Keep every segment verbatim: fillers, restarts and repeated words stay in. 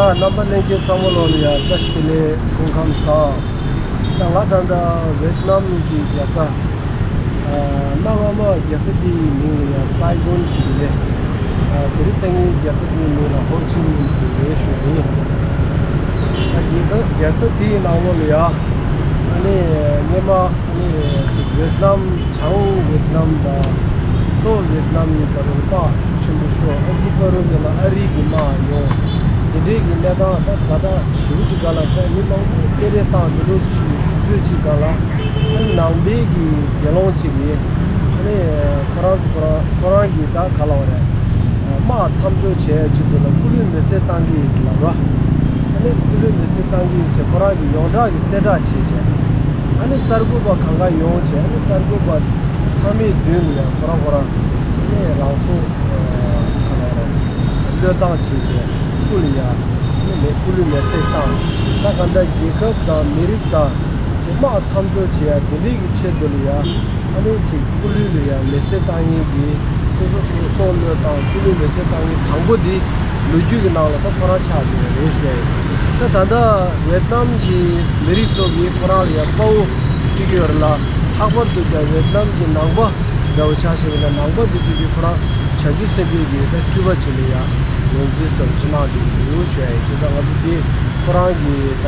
རྣམ་པ་ལྷན་རྒྱས་ཚང་མ་ལོ་ལ་ཡང་བཀྲ་ཤིས་བདེ་ལེགས། སྐུ་ཁམས་བཟང་། ད་ང་ད་ལྟ་ཝེད་ནམ་གྱི་རྒྱལ་ས། ཨ། གནའ་སྔ་མོ་རྒྱལ་ས་འདིའི་མིང་ལ་ཡང་སའི་གོན་ཟེར་གྱི་རེད། ཨ། དེ་རིང་སང་ཉིན་རྒྱལ་ས་འདིའི་མིང་ལ་ཧོ་ཅི་མིན་ཟེར་གྱི་རེད་ཞུ་ཡ་ཡིན། ད་རྒྱལ་ས་རྒྱལ་ས་འདིའི་ནང་ལོ་ལ་ཡང་ཨ་ནི་སྔོན་མ་ཨ་ནི་ཅིག་ཝེད་ནམ། བྱང་ཝེད་ནམ་དང་ལྷོ་ཝེད་ནམ་གཉིས་བར་དུ་དམག་ཤུགས་ཆེན་པོ་ཤོར། ཨ་ནི་བར་དུ་དེ་ལ་ཨ་རི་གི་དམག་ཡོང་། དེ་འདྲའི་གི་གནས་སྟངས་ད་ཛ་དྲག་ཞེ་པོ་ཅིག་སྒང་ལ་ད་མི་མང་པོ་བསད་རེས་བཏང་། དེ་འདྲ་ཞིག་དུས་ཚོད་ཅིག་སྒང་ལ་ཨ་ནི་ནང་པའི་གི་དགེ་སློང་ཅིག་གིས་ཨ་ནི་ཁོ་རང་ཚོ་ཁོ་རང་ཁོ་རང་གིས་ད་ག་ལབ་རེད། དམག་མཚམས་འཇོག་བྱས་ཡ་ཅིག་དེ་ལ་སྐུ་ལུས་མེ་བསྲེགས་བཏང་གི་ཡིན་ཟེར་ལབ་ར། ཨ་ནི་སྐུ་ལུས་མེ་བསྲེགས་བཏང་གི་ཡིན་ཟེར་ཁོ་རང་གིས་ཡོངས་གྲགས་ཀྱི་གསལ་བསྒྲགས་བྱས་བྱས། ཨ་ནི་གསར་འགོད་པ་གང་ག་ཡོང་བྱས། ཨ་ནི་གསར་འགོད་པ་ཚང་མའི་མདུན་ལ་ཡང་ཁོ་རང་ཁོ་རང་ཨ་ནི་རང་སྲོག་ཨ་ག་ལབ་རེད། བློས་བཏང་བྱས་བྱས་སྐུ་ལ་ཡ་ཨ་ནི་མེ་སྐུ་ལུས་མེ་བསྲེགས་བཏང་། ད་གང་ལྟར་རྒྱལ་ཁབ་དང་མི་རིགས་དང་ཅིག་དམག་མཚམས་འཇོག་བྱེད་ཡ་དེ་འདྲའི་གི་ཆེད་དུ་ལ་ཡ་ཨ་ནི་ཅིག་སྐུ་ལུས་ལ་ཡ་མེ་བསྲེགས་བཏང་མཁན་གྱི་སོ་སོ་སོ་སྲོག་བློས་བཏང་། སྐུ་ལུས་མེ་བསྲེགས་བཏང་མཁན་དང་པོ་འདི་ལོ་རྒྱུས་ཀྱི་ནང་ལ་ད་ཁོ་རང་ཆགས་ཡོད་རེད་ཞུ་ཡ་ཡིན། ད་ད་ལྟ་ཝེད་ནམ་གྱི་མི་རིགས་ཚོ་གིས་ཁོ་རང་ལ་ཡ་དཔའ་བོ་བརྩི་གི་ཡོད་རེད་ལ། ལྷག་པར་དུ་ཀྱང་ཝེད་ནམ་གྱི་ནང་པ་འདྲ་བོ་ཆ་བཞག་པ་ཡིན་ན་ནང་པ་འདི་ཚོ་གིས་ཁོ་རང་བྱང་ཆུབ་སེམས་དཔའི་གི་ད་སྤྲུལ་པ་བྱས་ནས་ཡ་ངོས་འཛིན་བཟོ་འདྲ་ཅིག་གནང་བསྡད་ཀྱི་འདུག་ཞུ་ཡ་ཡིན། བྱས་ཙང་ང་ཚོ་འདི་ཁོ་རང་གི་ད་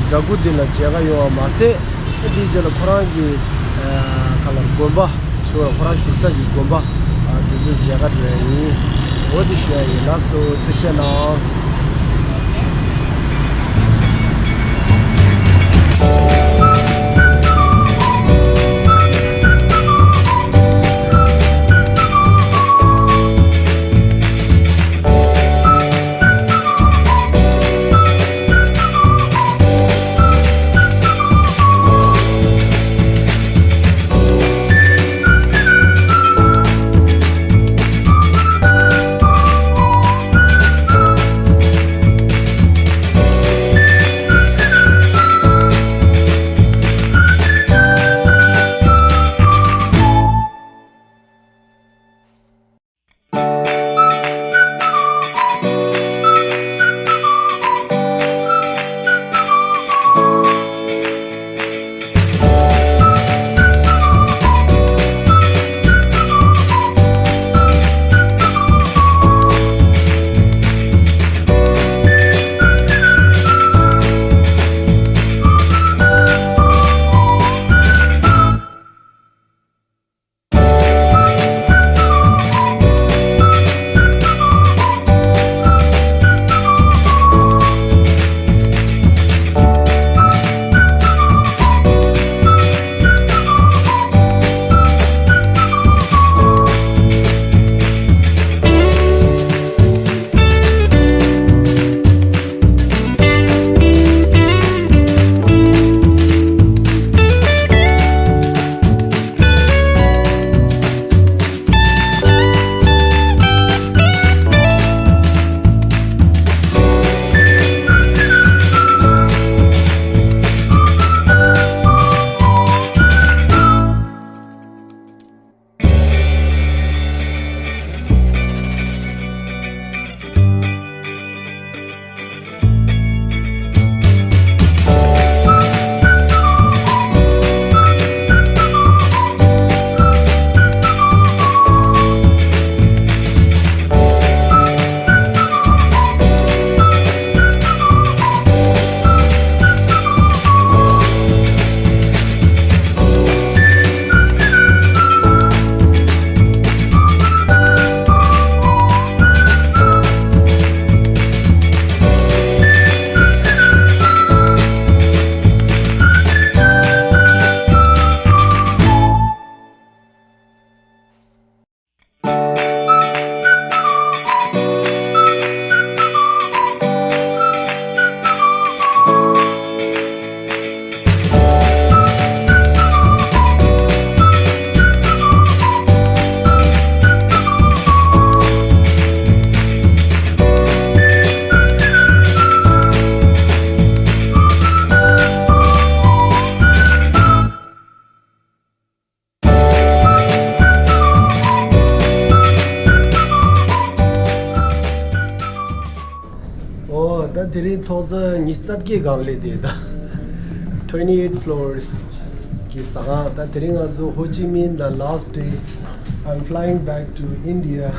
འདྲ་སྐུ་འདི་ལ་མཇལ་ཁ་ཡོང་བ་མ་ཟད། དེའི་རྗེས་ལ་ཁོ་རང་གི་ཨ་ག་ལ་དགོན་པ་ཞུ་བ། ཁོ་རང་བཞུགས་ས་གི་དགོན་པ་ཨ་དེ་ཚོ་མཇལ་ཁ་འགྲོ་ཡ་ཡིན། འོ་དེ་ཞུ་ཡ་ཡིན། ལགས་སོ། ཐུགས་རྗེ་གནང་། དེ་རིང་ཐོག་བརྩེགས་ཉི་ཤུ་རྩ་བརྒྱད་སྒང་སླེབས་ཏེ་ད། twenty eight floors གི་ཟ་ཁང་། ད་དེ་རིང་ང་ཚོ་ཧོ་ཅི་མིན་the last day. I'm flying back to India.